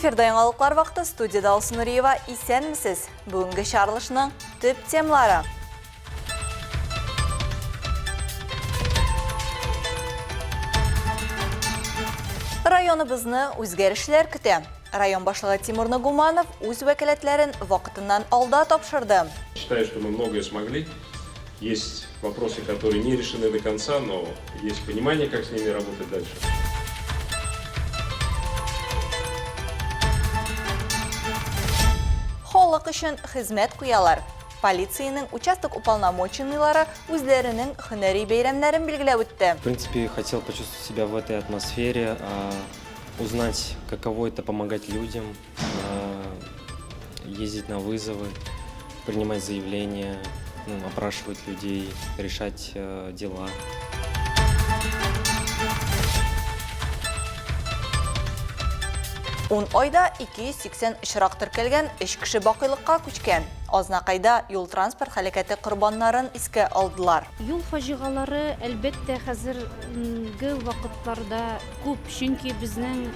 Эфирда яңалыклар вакыты студияда Алсу Нуриева. Исәнмесез! Бүгенге чыгарылышның төп темалары. Районыбызны үзгәрешләр көтә. Район башлыгы Тимур Нагуманов үз вәкаләтләрен вакытыннан алда тапшырды. Считаю, что мы многое смогли. Есть вопросы, которые не решены до конца, но есть понимание, как с ними работать дальше. Халык өчен хезмәт куялар. Полициянең участок уполномоченныйлары үзләренең һөнәри бәйрәмнәрен билгеләп үтте. В принципе, хотел почувствовать себя в этой атмосфере, узнать, каково это помогать людям, ездить на вызовы, принимать заявления, ну, опрашивать людей, решать дела. Ун айда 280 очрак теркәлгән, өч кеше бакыйлыкка күчкән. Азнакайда юл-транспорт һәлакәте корбаннарын искә алдылар. Юл фаҗигалары, әлбәттә, хәзерге вакытларда күп, чөнки безнең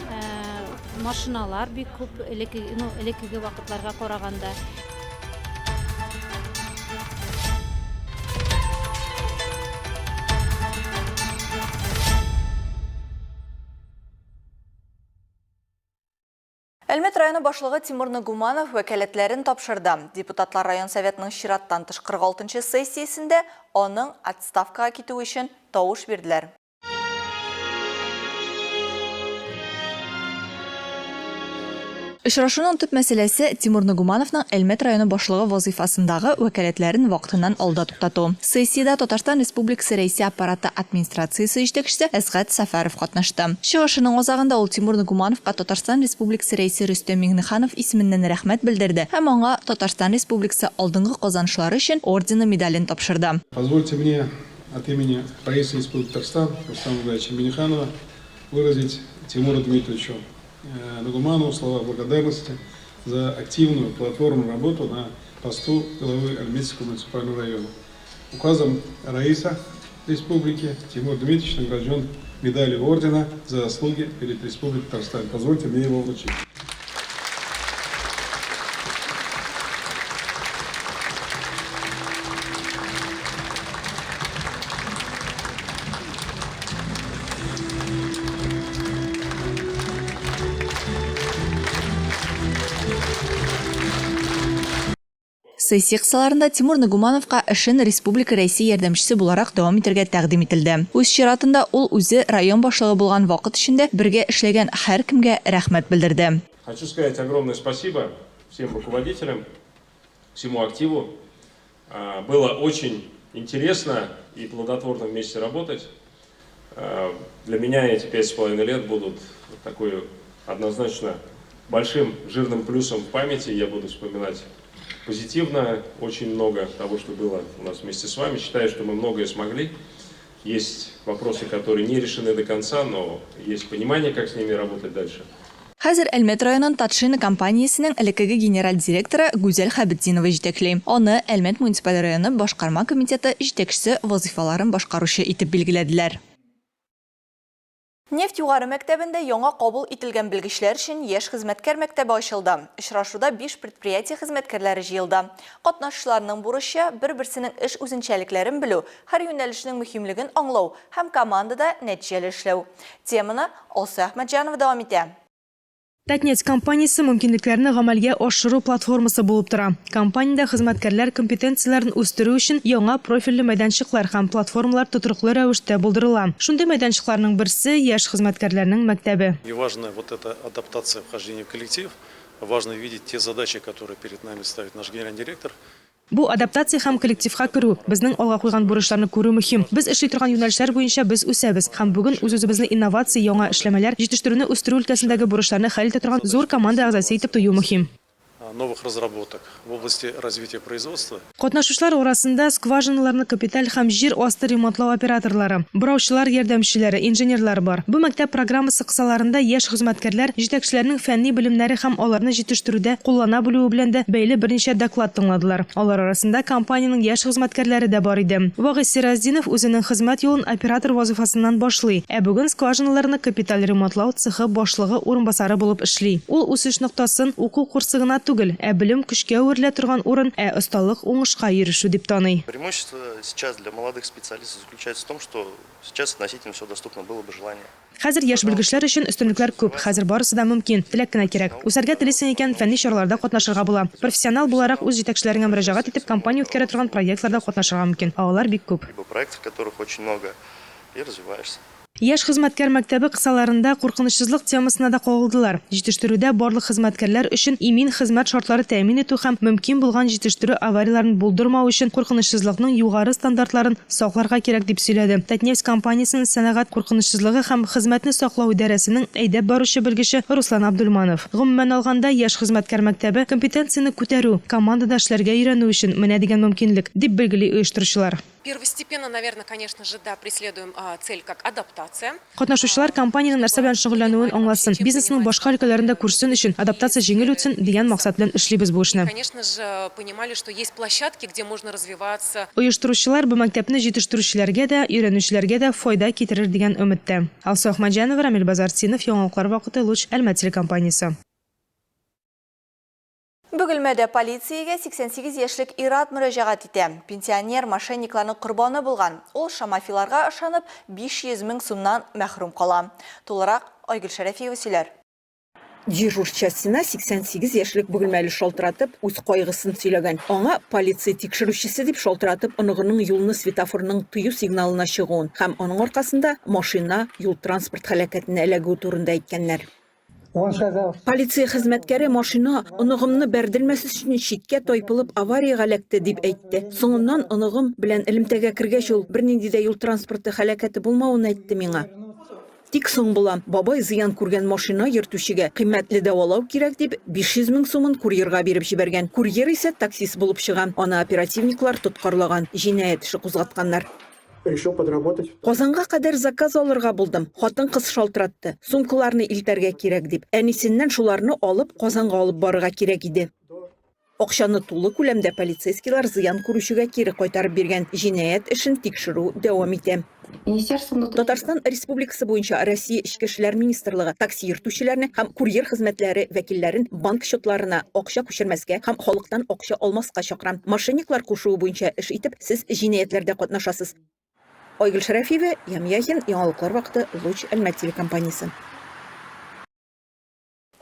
машиналар бик күп, элекке, ну, элеккеге вакытларга караганда. Әлмәт районы башлыгы Тимур Нагуманов вәкаләтләрен тапшырды. Депутатлар район советының чираттан тыш 46 нчы сессиясендә аның отставкага китүе өчен тавыш бирделәр. Очрашуның төп мәсьәләсе, Тимур Нагумановның Әлмәт районы башлыгы вазыйфасындагы вәкаләтләрен вакытыннан алда туктату. Сессиядә Татарстан Республикасы Рәисе Аппараты Администрациясе җитәкчесе Әсгать Сәфәров катнашты. Чыгышының азагында ул Тимур Нагумановка Татарстан Республикасы Рәисе Рөстәм Миңнеханов исеменнән рәхмәт белдерде һәм аңа Татарстан Республикасы алдынгы казанышлары өчен ордены медален тапшырды. Позвольте мне от имени Раиса Республики Татарстан Рустама Нургалиевича Минниханова выразить Тимуру Дмитриевичу Нагуманову слова благодарности за активную платформу работу на посту главы Альметьевского муниципального района. Указом Раиса Республики Тимур Дмитриевич награжден медалью ордена за заслуги перед Республикой Татарстан. Позвольте мне его вручить. Сессия кысаларында Тимур Нагумановка эшен республика Рәисе ярдәмчесе буларак дәвам итәргә тәкъдим ителде. Үз чиратында ул үзе район башлыгы булган вакыт эчендә бергә эшләгән һәркемгә рәхмәт белдерде. Хочу сказать огромное спасибо всем руководителям, всему активу. Было очень интересно и плодотворно вместе работать. Для меня эти 5,5 лет будут такой однозначно большим жирным плюсом в памяти. Я буду вспоминать позитивно очень много того, что было у нас вместе с вами. Считаю, что мы многое смогли. Есть вопросы, которые не решены до конца, но есть понимание, как с ними работать дальше. Хәзер Әлмәт районын Татшина компаниясенең элеккеге генераль директоры Гүзәл Хәбетдинова җитәкли. Аны Әлмәт муниципаль районы башкарма комитеты җитәкчесе вазыйфаларын башкаручы итеп билгеләделәр. Нефть югары мәктәбендә яңа кабул ителгән белгечләр өчен Яшь хезмәткәр мәктәбе ачылды. Очрашуда биш предприятие хезмәткәрләре җыелды. Катнашучыларның бурычы, бер-берсенең эш үзенчәлекләрен белү, һәр юнәлешнең мөһимлеген аңлау һәм командада нәтиҗәле эшләү. Теманы Алсу Әхмәтҗанова дәвам итә. Татнефть компаниясе мөмкинлекләрне гамәлгә ашыру платформасы булып тора. Компаниядә хезмәткәрләр компетенцияләрен үстерү өчен яңа профильле мәйданчыклар һәм платформалар тотрыклы рәвештә булдырыла. Шундый мәйданчыкларның берсе, яшь хезмәткәрләрнең мәктәбе. И важна вот эта адаптация, вхождение в коллектив, важно видеть те задачи, которые перед нами ставит наш генеральный директор. Бу адаптация һәм коллективка керү, безнең алга куйган бурычларны күрү мөһим. Без эшли торган юнәлешләр буенча без үсәбез һәм бүген үз-үзебезне инновация, яңа эшләмәләр, җитештерүне үстерү өлкәсендәге бурычларны хәл итә торган зур команда әгъзасы итеп тою мөһим. новых разработок, в области развития производства. Катнашучылар арасында скважиналарны капиталь һәм җир асты ремонтлау операторлары, бораучылар ярдәмчеләре, инженерлар бар. Бу мәктәп программасы кысаларында яшь хезмәткәрләр җитәкчеләрнең фәнни белемнәре һәм аларны җитештерүдә куллана белүе белән дә бәйле берничә доклад тыңладылар. Алар арасында компаниянең яшь хезмәткәрләре дә бар иде. Вагыйз Сиразтдинов үзенең хезмәт юлын оператор вазыйфасыннан башлый, ә бүген скважиналарны капиталь ремонтлау цехы башлыгы урынбасары булып эшли. Ул үсеш ноктасын уку курсы гына түгел, ә белем көчкә әверелә торган урын, ә осталык уңышка ирешү дип таный. Преимущество сейчас для молодых специалистов заключается в том, что сейчас относительно все доступно, было бы желание. Хәзер яшь белгечләр өчен өстенлекләр күп, хәзер барысы да мөмкин, теләк кенә кирәк. Үсәргә телисең икән, фәнни чараларда катнашырга була. Профессионал буларак үз җитәкчеләреңә мөрәҗәгать итеп, компания үткәрә торган проектларда катнашырга мөмкин, ә алар бик күп. Либо проектов, которых очень много, и развиваешься. Яшь хезмәткәр мәктәбе кысаларында куркынычсызлык темасына да кагылдылар. Җитештерүдә барлык хезмәткәрләр өчен имин хезмәт шартлары тәэмин итү һәм мөмкин булган җитештерү аварияләрен булдырмау өчен куркынычсызлыкның югары стандартларын сакларга кирәк, дип сөйләде Татнефть компаниясенең сәнәгать куркынычсызлыгы һәм хезмәтне саклау идарәсенең әйдәп баручы белгече Руслан Абдульманов. Гомумән алганда, Яшь хезмәткәр мәктәбе, компетенцияне күтәрү, командада эшләргә өйрәнү өчен менә дигән мөмкинлек, дип билгели оештыручылар. Первостепенно, наверное, конечно же, да, преследуем цель как адаптация. Катнашучылар компаниянең нәрсә белән шөгыльләнүен аңласын, бизнесның башка өлкәләрен дә күрсен өчен, адаптация җиңел үтсен, дигән максат белән эшлибез бу эшне. Конечно же, понимали, что есть площадки, где можно развиваться. Оештыручылар бу мәктәпне җитештерүчеләргә дә, өйрәнүчеләргә дә файда китерер дигән өметтә. Алсу Әхмәтҗанова, Рамил Базартдинов, Яңалыклар вакыты, Луч, Әлмәт телекомпаниясе. Бөгелмәдә полициягә 88 яшьлек ир-ат мөрәҗәгать итә. Пенсионер мошенникларның корбаны булган. Ул шамафиларга ышанып, 500 мең сумнан мәхрүм кала. Тулырак Айгөл Шәрәфиева сөйләр. Дежур частена 88 яшьлек бөгелмәле шалтыратып, үз кайгысын сөйләгән. Аңа полиция тикшерүчесе дип шалтыратып, оныгының юлны светофорның тыю сигналына чыгуын һәм аның аркасында машина юл-транспорт һәлакәтенә эләгүе турында әйткәннәр. Полиция хезмәткәре машина оныгымны бәрдермәс өчен читкә тайпылып авариягә эләкте дип әйтте. Соңыннан оныгым белән элемтәгә кергәч ул бернинди дә юл транспорты һәлакәте булмавын әйтте миңа. Тик соң була. Бабай зыян күргән машина йөртүчегә кыйммәтле дәвалау кирәк дип 500 мең сумын курьерга биреп җибәргән. Курьер исә таксист булып чыга. Аны оперативниклар тоткарлаган, җинаять эше кузгатканнар. Решил подработать. Казанга кадәр заказ алырга булдым. Хатын-кыз шалтыратты. Сумкаларны илтәргә кирәк дип. Әнисеннән шуларны алып, Казанга алып барырга кирәк иде. Акчаны тулы күләмдә полицейскийлар зыян күрүчегә кире кайтарып биргән. Җинаять эшен тикшерү дәвам итә. Татарстан Республикасы буенча Россия Эчке эшләр министрлыгы такси йөртүчеләрне һәм курьер хезмәтләре вәкилләрен банк счетларына акча күчермәскә һәм халыктан акча алмаска чакыра. Мошенниклар кушуы буенча эш итеп, сез җинаятьләрдә катнашасыз. Айгөл Шәрәфиева, Ям Яхин, Яңалыклар вакыты, Луч, Әлмәт телекомпаниясе.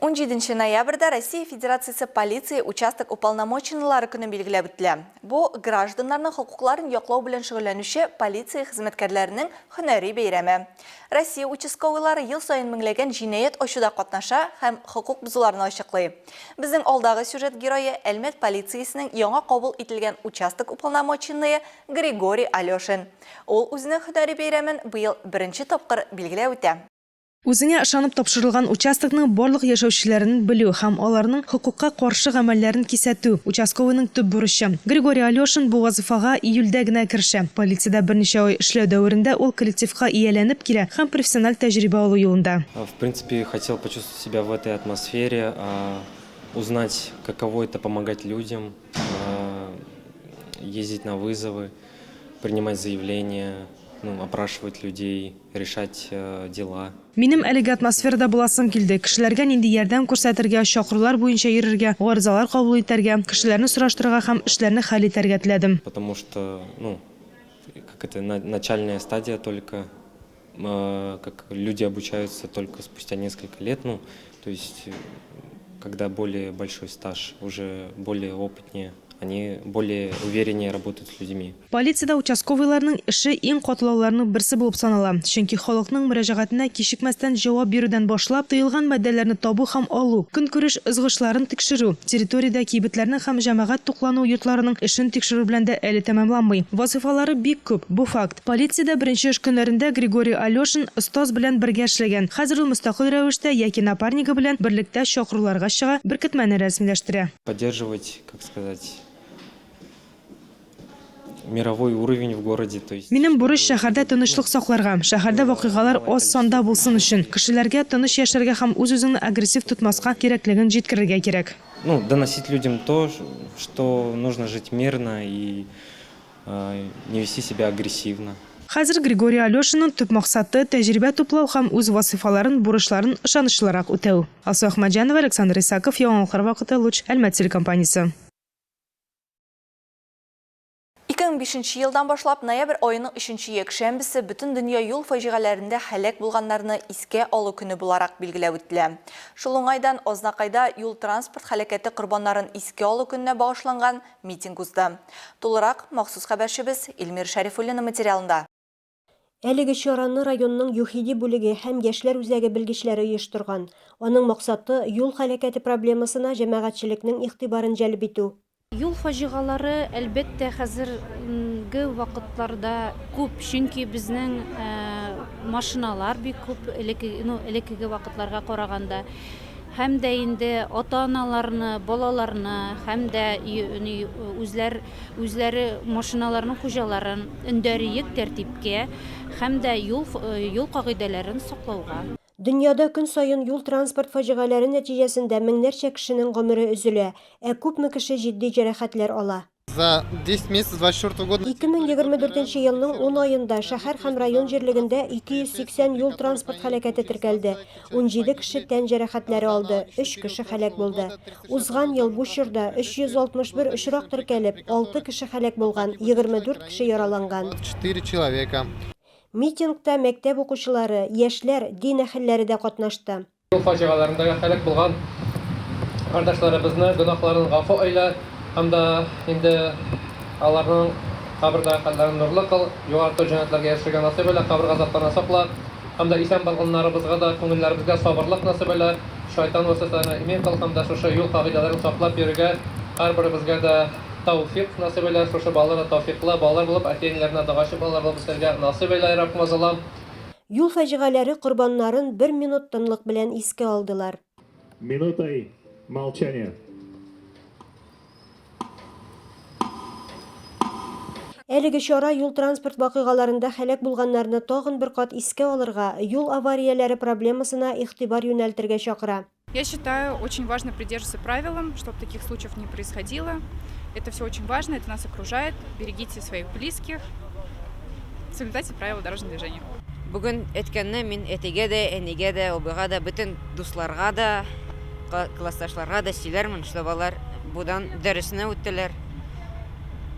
17 ноябрьдә Россия Федерациясе полиция участок уполномоченныйлары көне билгеләп үтелә. Бу гражданнарның хокукларын яклау белән шөгыльләнүче полиция хезмәткәрләренең һөнәри бәйрәме. Россия участковыйлары ел саен меңләгән җинаять ачуда катнаша һәм хокук бозуларны ачыклый. Безнең алдагы сюжет герое Әлмәт полициясенең яңа кабул ителгән участок уполномоченные Григорий Алешин. Ул үзенең һөнәри бәйрәмен быел беренче тапкыр билгеләп үтә. Үзеңә ышанып тапшырылган участокның барлык яшәүчеләрен белү һәм аларның хокукка каршы гамәлләрен кисәтү, участковыйның төп бурычы. Григорий Алешин бу вазыйфага июльдә генә керешә. Полициядә берничә ай эшләү дәверендә ул коллективка ияләнеп килә һәм профессиональ тәҗрибә алу юлында. В принципе, хотел почувствовать себя в этой атмосфере, узнать, каково это помогать людям, ездить на вызовы, принимать заявления, ну, опрашивать людей, решать дела. Минем әлеге атмосферада буласым килде. Кешеләргә нинди ярдәм күрсәтергә, чакырулар буенча йөрергә, гаризалар кабул итәргә, кешеләрне сораштырырга һәм эшләрне хәл итәргә теләдем. Потому что, ну, как это, начальная стадия только, как люди обучаются только спустя несколько лет, ну, то есть, когда более большой стаж, уже более опытнее. Они более увереннее работают с людьми. Полициядә участковыйларның эше иң катлаулыларның берсе булып санала. Чөнки халыкның мөрәҗәгатенә кичекмәстән җавап бирүдән башлап, тыелган матдәләрне табу һәм алу, көнкүреш ызгышларын тикшерү, территориядә кибетләрнең һәм җәмәгать туклануы йортларының эшен тикшерү белән дә әле тәмамланмый. Вазыйфалары бик күп, бу факт. Полициядә беренче эш көннәрендә Григорий Алешин остаз белән бергә эшләгән. Хәзер ул мөстәкыйль рәвештә яки напарнигы белән берлектә чакыруларга чыга, беркетмәне рәсмиләштерә. Поддерживать, как сказать, мировой уровень в городе, то есть. Минем бурыч, шәһәрдә тынычлык сакларга, шәһәрдә вакыйгалар аз санда булсын өчен, кешеләргә тыныч яшәргә һәм үз-үзеңне агрессив тотмаска кирәклеген җиткерергә кирәк. Ну, доносить людям то, что нужно жить мирно и не вести себя агрессивно. Хәзер Григорий Алешинның төп максаты, тәҗрибә туплау һәм үз вазыйфаларын, бурычларын ышанычлырак үтәү. Алсу Әхмәтҗанова, Александр Исаков, Яңалыклар вакыты, Луч, Әлмәт телекомпаниясе. 2005 нче елдан башлап ноябрь аеның өченче якшәмбесе Бөтендөнья юл фаҗигаләрендә һәлак булганнарны искә алу көне буларак билгеләп үтелә. Шул уңайдан Азнакайда юл-транспорт һәлакәте корбаннарын искә алу көненә багышланган митинг узды. Тулырак, махсус хәбәрчебез Илмир Шәрифуллина материалында. Әлеге чараны районның ЮХИДИ бүлеге һәм Яшьләр үзәге белгечләре оештырган. Аның максаты, юл һәлакәте проблемасына җәмәгатьчелекнең игътибарын җәлеп итү. Юл фаҗигалары, әлбәттә, хәзерге вакытларда күп, чөнки безнең машиналар бик күп, элеккеге вакытларга караганда. Һәм дә инде ата-аналарны, балаларны һәм дә үзләр, үзләре машиналарның хуҗаларын өндәриек тәртипкә һәм дә юл, юл кагыйдәләрен саклауга. Дөньяда көн саен юл-транспорт фаҗигаләре нәтиҗәсендә меңнәрчә кешенең гомере өзелә, ә күпме кеше җитди җәрәхәтләр ала. За 10 месяцев 24 года 2024 елның ун аенда шәһәр һәм район җирлегендә 280 юл-транспорт һәлакәте теркәлде, 17 кеше тән җәрәхәтләре алды, өч кеше һәлак булды. Узган ел бу чорда 361 очрак теркәлеп, алты кеше һәлак булган, 24 кеше яраланган. 4 человека. Митингта мәктәп укучылары, яшьләр, дин әһелләре дә катнашты. Юл фаҗигаләрендә һәлак булган кардәшләребезне гөнаһларын гафу әйлә һәм дә инде аларның кабердәге хәлләрен нурлы кыл, югары төр җәннәтләргә ирешергә насыйп әйлә, кабер газапларыннан сакла һәм дә исән булганнарыбызга да күңелләребезгә сабырлык насыйп әйлә, шайтан вәсвәсәләреннән имин кыл һәм дә шушы юл кагыйдәләрен саклап йөрергә һәрберебезгә дә тәүфыйк насыйп әйлә, шушы балалар да тәүфыйклы балалар булып, әти-әниләренә догачы балалар булып үсәргә насыйп әйлә, Раббым Аллам. Юл фаҗигаләре корбаннарын бер минут тынлык белән искә алдылар. Минутой молчания. Әлеге чара юл-транспорт вакыйгаларында һәлак булганнарны тагын бер кат искә алырга, юл аварияләре проблемасына игътибар юнәлтергә чакыра. Я считаю, очень важно придерживаться правилам, чтобы таких случаев не происходило. Это все очень важно, это нас окружает. Берегите своих близких, соблюдайте правила дорожного движения. Бүген әйткәнне мин әтигә дә, әнигә дә, абыйга да, бөтен дусларга да, классташларга да сөйләрмен, чтобы алар будан дәресне үттеләр.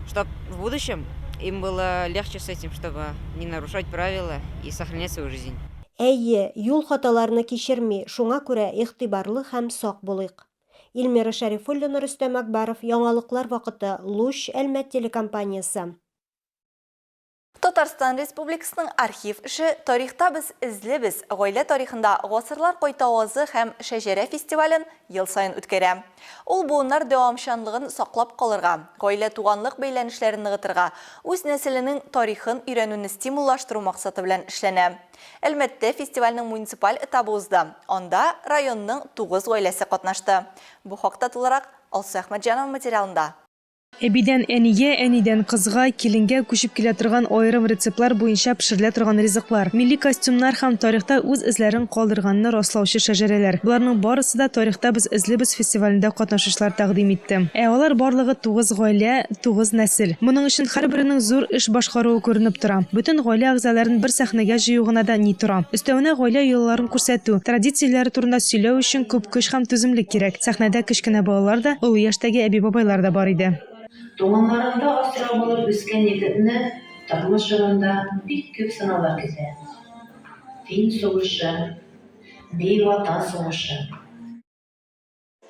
Чтоб в будущем им было легче с этим, чтобы не нарушать правила и сохранять свою жизнь. Әйе, юл хаталарны кичерми, шуңа күрә игътибарлы һәм сак булыйк. Илмира Шәрифуллина, Рөстәм Акбаров, Яңалыклар вакыты, Луч, Әлмәт телекомпаниясе. Татарстан Республикасының архив эше Тарихта без эзлебез гаилә тарихында гасырлар кайтавазы һәм шәҗәрә фестивален ел саен үткәрә. Ул буыннар дәвамчанлыгын саклап калырга, гаилә-туганлык бәйләнешләрен ныгытырга, үз нәселенең тарихын өйрәнүне стимуллаштыру максаты белән эшләнә. Әлмәттә фестивальнең муниципаль этабы узды, анда районның тугыз гаиләсе катнашты. Бу хакта тулырак Алсу Әхмәтҗанова материалында. Әбидән әнигә, әнидән кызга, киленгә күчеп килә торган аерым рецептлар буенча пешерелә торган ризыклар, милли костюмнар һәм тарихта үз эзләрен калдырганны раслаучы шәҗәрәләр, боларның барысы да Тарихта без эзлибез фестивалендә катнашучылар тәкъдим итте. Ә алар барлыгы тугыз гаилә, тугыз нәсел. Моның өчен һәрберенең зур эш башкаруы күренеп тора. Бөтен гаилә әгъзаларын бер сәхнәгә җыю гына да ни тора. Өстәвенә гаилә йолаларын күрсәтү, традицияләре турында сөйләү өчен күп көч һәм түземлек кирәк. Сәхнәдә кечкенә балалар да, олы яшьтәге әби-бабайлар да бар иде. Туганнарында асрау булып үскән егетне тормыш юлында бик күп сынаулар көтә. Фин сугышы, Бөек Ватан сугышы.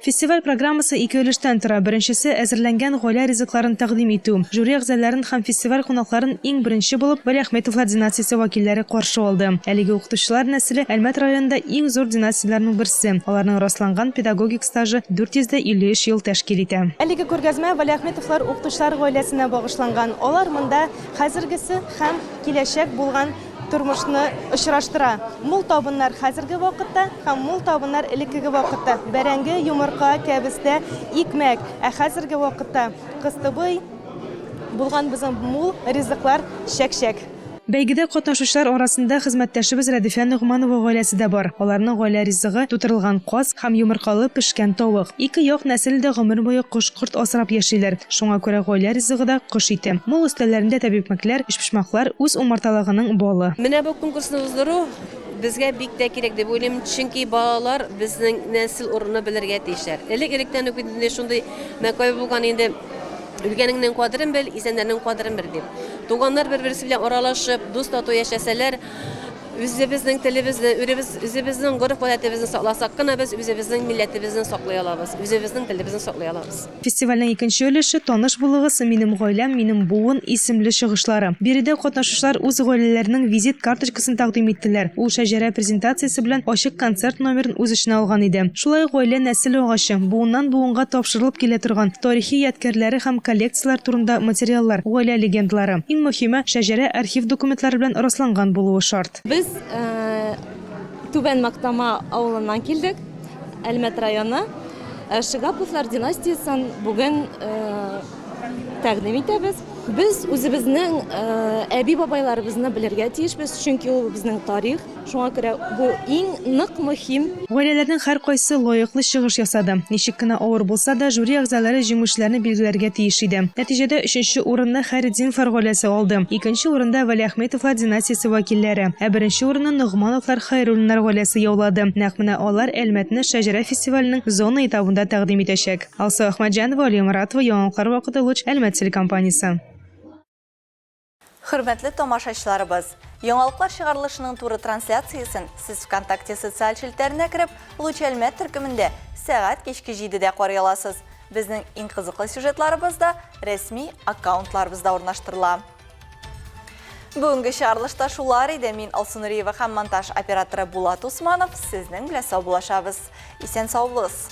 Фестиваль программасы ике өлештән тора. Беренчесе, әзерләнгән гаилә ризыкларын тәкъдим итү. Жюри әгъзаларын һәм фестиваль кунакларын иң беренче булып Вәлиәхмәтовлар династиясе вәкилләре каршы алды. Әлеге укытучылар нәселе Әлмәт районында иң зур династияләрнең берсе. Аларның расланган педагогик стажы 453 ел тәшкил итә. Әлеге күргәзмә Вәлиәхмәтовлар укытучылар гаиләсенә багышланган. Алар монда хәзергесе һәм киләчәк булган тормышны очраштыра. Мул табыннар хәзерге вакытта һәм мул табыннар элеккеге вакытта. Бәрәңге, йомырка, кәбестә, икмәк. Ә хәзерге вакытта кыстыбый, булган безнең мул ризыклар, чәк-чәк. Бәйгедә катнашучылар арасында хезмәттәшебез Рәдифә Ногманова гаиләсе дә бар. Аларның гаилә ризыгы, тутырылган каз һәм йомыркалы пешкән тавык. Ике як нәселе дә гомер буе кош-корт асрап яшиләр. Шуңа күрә гаилә ризыгы да кош ите. Мул өстәлләрендә тәбикмәкләр, өчпочмаклар, үз умарталыгының балы. Менә бу конкурсны уздыру безгә бик тә кирәк дип уйлыйм, чөнки балалар безнең нәсел урынны белергә тиешләр. Элек-электән үк инде шундый мәкаль булган инде, үлгәнеңнең кадерен бел, исәннәрнең кадерен бел дип. Туганнар бер-берсе белән аралашып, дус-тату яшәсәләр, Үзебезнең телебезне, үребез, үзебезнең гореф-гадәтебезне сакласак кына без үзебезнең милләтебезне саклый алабыз, үзебезнең телебезне саклый алабыз. Фестивальнең икенче өлеше Таныш булыгыз, минем гаиләм, минем буын исемле чыгышлары. Биредә катнашучылар үз гаиләләренең визит карточкасын тәкъдим иттеләр. Ул шәҗәрә презентациясе белән ачык концерт номерын үз эченә алган иде. Шулай ук гаилә нәсел агачы, буыннан-буынга тапшырылып килә торган тарихи ядкәрләре һәм коллекцияләр турында материаллар, гаилә легендалары. Иң мөһиме, шәҗәрә архив документлары белән расланган булуы шарт. Без Түбән Мактама авылыннан килдек, Әлмәт районы. Шигаповлар династиясен бүген тәкъдим итәбез. Без үзебезнең әби-бабайларыбызны белергә тиешбез, чөнки ул безнең тарих. Шуңа күрә бу иң нык мөһим. Гаиләләрнең һәркайсы лаеклы чыгыш ясады. Ничек кенә авыр булса да, жюри әгъзалары җиңүчеләрне билгеләргә тиеш иде. Нәтиҗәдә өченче урынны Хәйретдиновлар гаиләсе алды, икенче урында Вәлиәхметовлар династиясе вәкилләре, ә беренче урынны Ногмановлар-Хәйруллиннар гаиләсе яулады. Нәкъ менә алар Әлмәтне Шәҗәрә фестиваленең зона этабында тәкъдим итәчәк. Алсу Әхмәтҗанова, Алия Моратова, Яңалыклар вакыты, Луч, Әлмәт телекомпаниясе. Хөрмәтле тамашачыларыбыз! Яңалыклар чыгарылышының туры трансляциясен сез ВКонтакте социаль челтәренә кереп, Луч Әлмәт төркемендә сәгать кичке җидедә карый аласыз. Безнең иң кызыклы сюжетларыбыз да рәсми аккаунтларыбызда урнаштырыла. Бүгенге чыгарылышта шулар иде. Мин Алсу Нуриева һәм монтаж операторы Булат Усманов сезнең белән саубуллашабыз. Исән-сау булыгыз!